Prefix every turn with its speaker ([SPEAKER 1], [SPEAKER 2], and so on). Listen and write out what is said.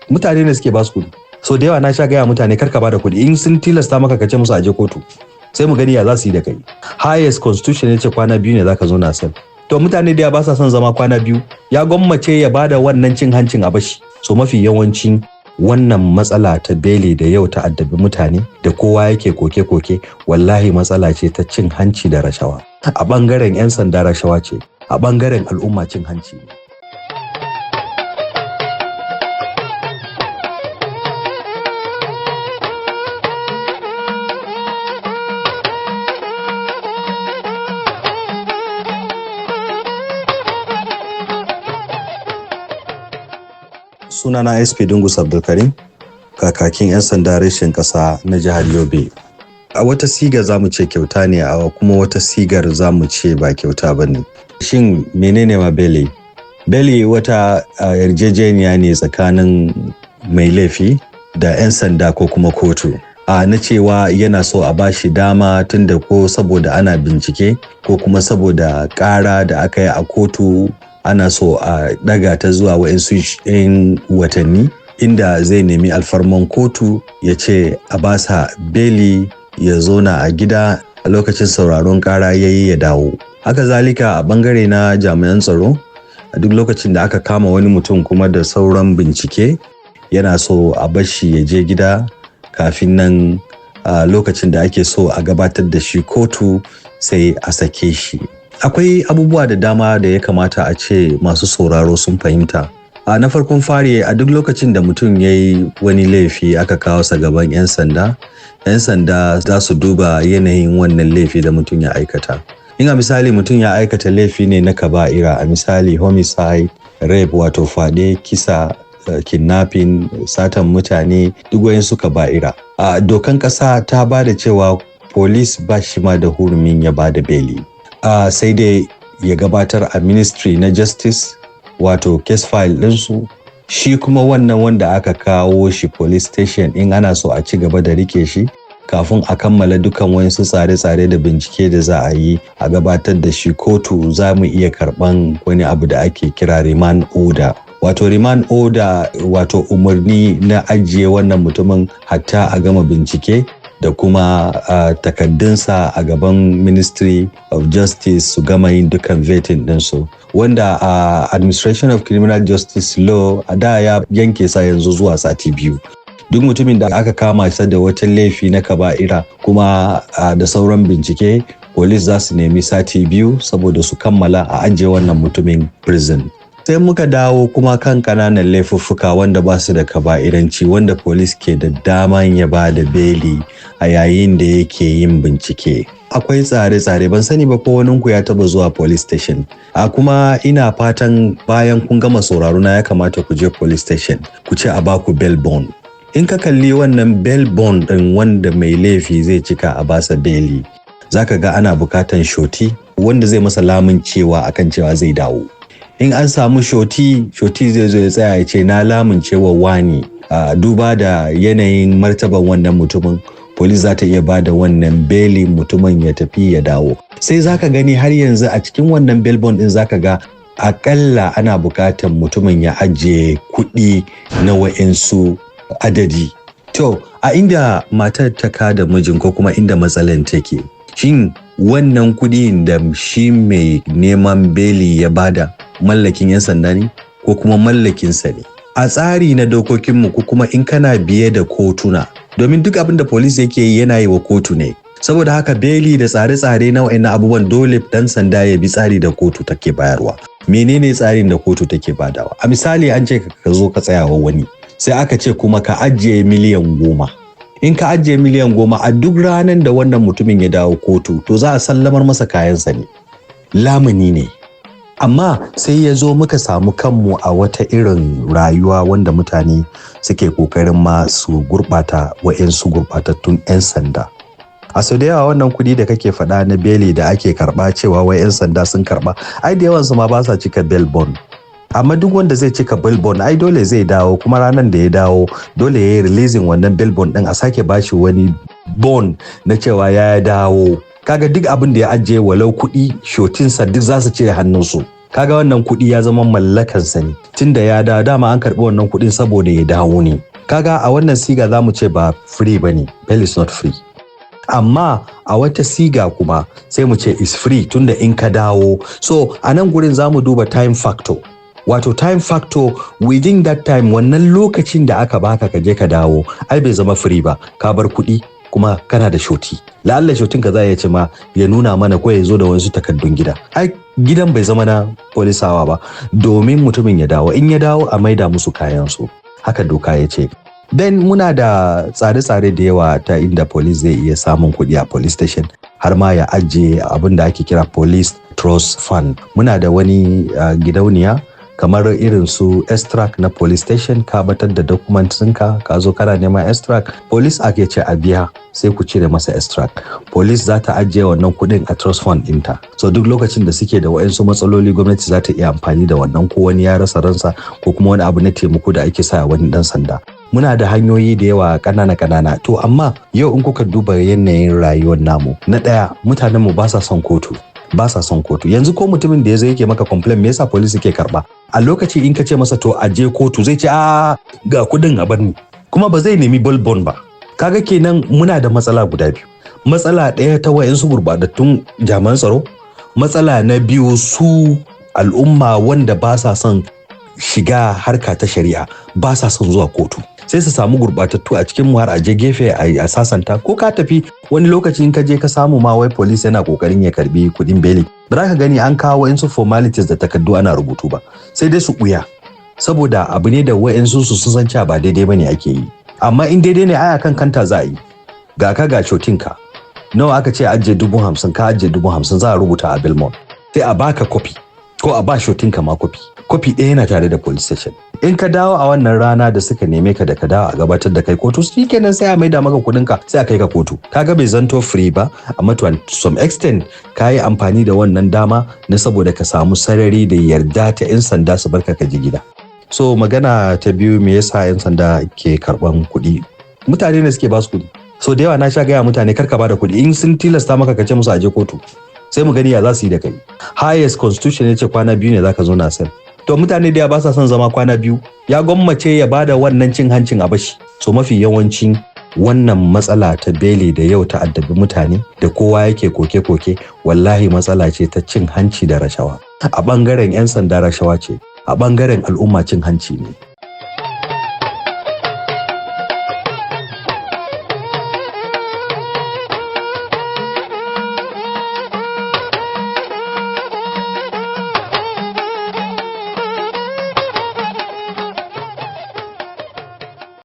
[SPEAKER 1] Mutane ne suke ba su kuɗi. So da yawa na sha gaya mutane, kar ka bada kuɗi. In sun tilasta maka, ka ce musu aje kotu, sai mu gani ya za su yi da kai. Highest, constitution ya ce kwana 2 ne zaka zo na cell. To, mutane da ba sa son zama kwana 2, ya gwammace ya bada wannan cin hancin a bashi. So mafi yawancin wannan matsala ta beli da yau ta addabi mutane da kowa yake koke-koke, wallahi matsala ce ta cin hanci da rashawa. A bangaren 'yan sanda rashawa ce, a bangaren al'umma cin hanci ne. Sunana SP Dungus Abdulkarim, kakakin 'yan sanda reshen ƙasa na jihar Yobe. A wata sigar za mu ce kyauta ne, a kuma wata sigar za mu ce ba kyauta ba ne. Shin menene ma beli? Beli wata yarjejeniya ne tsakanin mai laifi da 'yan sanda ko kuma kotu, a na cewa yana so a bashi dama tunda ko saboda ana bincike ko kuma saboda ƙara da aka yi a kotu, ana so a ɗaga ta zuwa wa'insu 'yan watanni, inda zai nemi alfarman kotu ya ce a basa beli ya zauna a gida, a lokacin sauraron ƙara ya yi ya dawo. Haka zalika a bangare na jami'an tsaro, a duk lokacin da aka kama wani mutum kuma da sauran bincike, yana so a bashi ya je gida kafin nan a lokacin da ake so a gabatar da shi kotu, sai a sake shi. Akwai abubuwa da dama da ya kamata a ce masu sauraro sun fahimta. A na farkon fari, a duk lokacin da mutum ya yi wani laifi aka kawo sa gaban 'yan sanda, 'yan sanda za su duba yanayin wannan laifi da mutum ya aikata. In a misali mutum ya aikata laifi ne na kaba'ira, a misali homicide, rape wato fyaɗe, kisa, kidnapping, satan mutane, duk wayansu kaba'ira, a dokan ƙasa ta ba da cewa police ba shi ma da hurumin ya ba da beli, sai dai ya gabatar a Ministry na Justice, wato case file ɗinsu. Shi kuma wannan wanda aka kawo shi police station, in ana so a ci gaba da rike shi kafin a kammala dukan wasu tsare-tsare da bincike da za a yi a gabatar da shi kotu, za mu iya karban wani abu da ake kira remand order. Wato remand order, wato umarni na ajiye wannan mutumin hatta a gama bincike da kuma takaddunsa a gaban Ministry of Justice, su gama yin dukan vetting ɗinsu, wanda a Administration of Criminal Justice Law a da ya yanke sa yanzu zuwa sati 2. Duk mutumin da aka kama shi da wata laifi na kaba'ira kuma da sauran bincike, police za su nemi sati 2 saboda su kammala a ajiye wannan mutumin prison. Sai muka dawo kuma kan kananan laifuffuka wanda ba su da kaba'iranci, wanda police ke da daman ya ba da beli a yayin da yake yin bincike, akwai tsare-tsare. Ban sani ba ko waninku ya taba zuwa police station. A kuma ina fatan bayan kun gama sauraro na, ya kamata ku je police station ku ce a baku bail bond. In ka kalli wannan bail bond din wanda mai laifi zai cika a basa beli, zaka ga ana bukatan surety wanda zai masa lamun cewa akan cewa zai dawo. In an samu surety, surety zai zo ya tsaya ya ce, "Na lamuncewa wani." Duba da yanayin martaban wannan mutumin, police za ta iya ba da wannan beli, mutumin ya tafi ya dawo. Sai zaka gani har yanzu a cikin wannan bail bond din, zaka ga akalla ana bukatan mutumin ya ajiye kuɗi na wa'insu adadi. To, a inda matar ta kada mijin ko kuma inda matsalan take, shin wannan kuɗi da shi mai neman beli ya bada mallakin 'yan sanda ne ko kuma mallakinsa ne? A tsari na dokokinmu, ko kuma in kana biye da kotuna, domin duk abin da police yake yi yana yi wa kotu ne. Saboda haka beli da tsare-tsare na wa'annan abubuwan, dole dan sanda ya bi tsari da kotu take bayarwa. Menene tsarin da kotu take badawa? A misali, an ce ka zo ka tsaya wa wani, sai aka ce kuma ka ajiye miliyan 10. In ka ajiye miliyan 10, a duk ranar da wannan mutumin ya dawo kotu, to za a sallamar masa kayansa ne, lamuni ne. Amma sai ya zo muka samu kanmu a wata irin rayuwa wanda mutane suke kokarin ma su gurɓata wa'insu gurɓatattun 'yan sanda. A sau da yawa wannan kuɗi da kake faɗa na beli da ake karɓa, cewa wai 'yan sanda sun karɓa, ai da yawansu ma ba sa cika bail bond. Amma duk wanda zai cika bail bond, ai dole zai dawo, kuma ranar da ya dawo dole ya yi releasing wannan bail bond din, a sake bashi wani bond na cewa ya dawo. Kaga duk abin da ya ajiye, walau kuɗi, suretynsa, duk za su cire hannunsu. Kaga wannan kuɗi ya zama mallakansa ne, tunda ya dawo, dama an karɓi wannan kuɗin saboda ya dawo ne. Kaga a wannan siga za mu ce ba free ba ne, bail is not free. Amma a wata siga kuma sai mu ce is free, tunda in ka dawo. So a nan gurin za mu duba time factor, wato time factor within that time, wannan lokacin da aka baka ka je ka dawo, ai bai zama free ba. Ka bar kuɗi kuma kana da surety. La'alla suretyn ka za ya ce ma ya nuna mana ko ya zo da wasu takardun gida. Ai gidan bai zama na polisawa ba domin mutumin ya dawo. In ya dawo, a maida musu kayan su, haka doka ya ce. Then muna da tsare-tsare da yawa ta inda police zai iya samun kuɗi a police station, har ma ya ajiye abin da ake kira police trust fund. Muna da wani gidauniya kamar irin su extract na police station. Ka batar da document ɗinka, ka zo kana neman extract, police ake ce a biya, sai ku cire masa extract. Police za ta ajiye wannan kuɗin a trust fund ɗinta. So duk lokacin da suke da wa'insu matsaloli, gwamnati za ta iya amfani da wannan, ko wani ya rasa ransa, ko kuma wani abu na taimako da ake sa wani dan sanda. Muna da hanyoyi da yawa ƙanana ƙanana. To amma yau in kuka duba yanayin rayuwar namu, na ɗaya, mutanen mu ba sa son kotu, ba sa son kotu. Yanzu ko mutumin da ya zo yake maka complain me yasa police suke karba, a lokaci in ka ce masa to a je kotu, zai ce a ga kudin, a bar ni, kuma ba zai nemi bail bond ba. Kaga kenan muna da matsala guda biyu: matsala ɗaya ta wayansu gurbatattun jami'an tsaro, matsala na biyu su al'umma wanda ba sa son shiga harka ta shari'a, ba sa son zuwa kotu, sai su samu gurbatattu a cikin mu har a je gefe a sasanta. Ko ka tafi wani lokaci, in ka je ka samu ma wai police yana kokarin ya karbi kudin beli, ba za ka gani an kawo wa'insu formalities da takardu ana rubutu ba, sai dai su buya, saboda abu ne da wa'insu su sun san cewa ba daidai bane ake yi. Amma in daidai ne, ai akan kanta za a yi. Ga ka ga ka nawa aka ce ajiye? 50,000. Ka ajiye 50,000, za a rubuta a bail bond, sai a baka kofi ko a ba suretyn ka ma kofi. Kofi ɗaya yana tare da police station. In ka dawo a wannan rana da suka neme ka da ka dawo a gabatar da kai kotu, kenan sai a maida maka kuɗin ka, sai a kai ka kotu. Kaga bai zanto free ba, amma to some extent ka yi amfani da wannan dama na saboda ka samu sarari da yarda ta 'yan sanda su barka ka je gida. So magana ta biyu, me yasa 'yan sanda ke karban kuɗi? Mutane ne suke ba su kuɗi. So da yawa na sha gaya mutane, kar ka bada kuɗi. In sun tilasta maka, ka ce musu aje kotu, sai mu gani ya za su yi da kai. Highest, constitution ya ce kwana 2 ne zaka zo na cell. To mutane da ba sa son zama kwana 2, ya gwammace ya bada wannan cin hancin a bashi. So mafi yawancin wannan matsala ta beli da yau ta addabi mutane da kowa yake koke-koke, wallahi matsala ce ta cin hanci da rashawa. A bangaren 'yan sanda rashawa ce, a bangaren al'umma cin hanci ne.